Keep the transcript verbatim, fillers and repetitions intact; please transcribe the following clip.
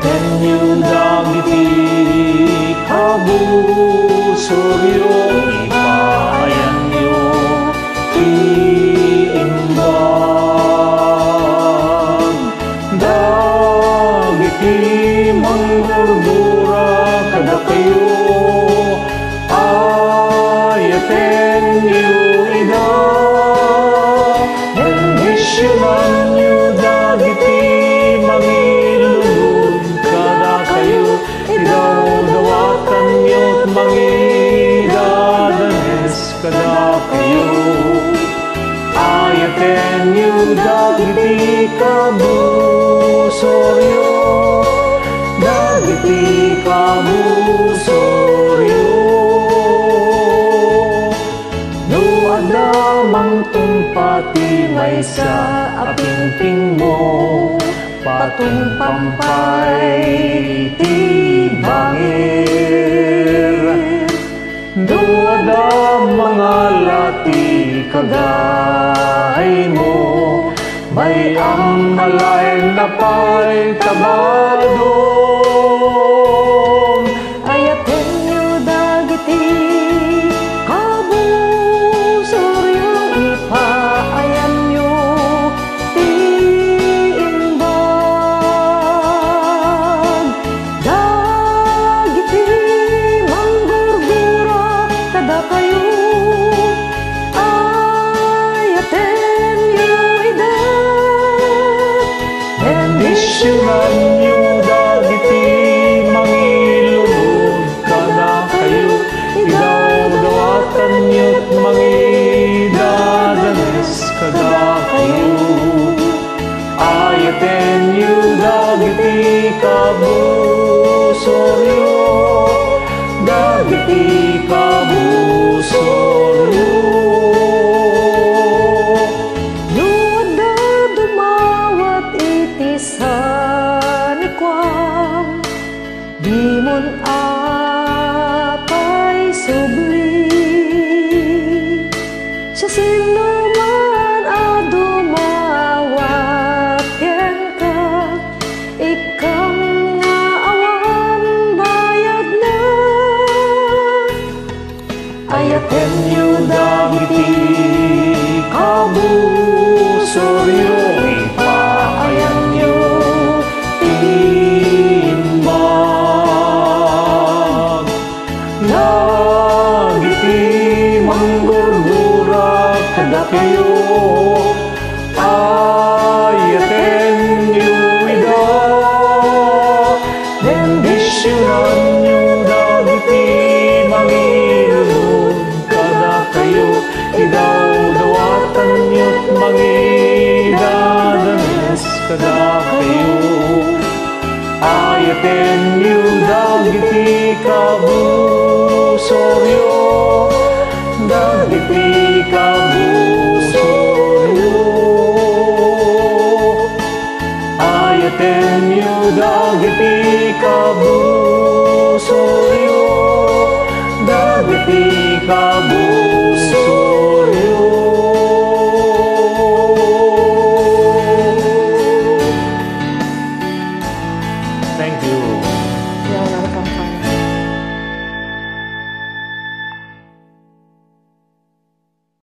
Tenyo dagiti kabusoryo, ipaayanyo ti imbag. Dagiti manggurgura kadakayo, ayatenyo ida. Bendisionanyo dagiti mangilulod kadakayo, idawdawatanyo ti mangidadanes kadakayo. Ayatenyo dagiti kabusoryo, dagiti kabusoryo. No adda mangtungpa ti maysa a pingpingmo, patumpam pay ti bangir. No adda mangala ti kagaymo, bay-am a laeng napay ta baladom. Ayatenyo dagiti kabusoryo, ipaayanyo ti imbag. Dagiti manggurgura kadakayo, ayatenyo ida. Bendisionanyo dagiti mangilulod kadakayo, idawdawatanyo ti mangidadanes kadakayo. Ayatenyo dagiti kabusoryo, dagiti kabusoryo. No adda dumawat iti sanikuam, dimon apay subli. Siasinoman a dumawat kenka, ikkam nga awan bayadna. Ayatenyo dagiti kabusoryo, ipaayanyo ti imbag. Dagiti manggurgura kadakayo, ayatenyo ida. Bendisionanyo dagiti mangilulod kadakayo, idawdawatanyo ti mangidadanes kadakayo. Ayatenyo dagiti kabusoryo, dagiti kabusoryo. Ayatenyo dagiti kabusoryo, dagiti kabusoryo.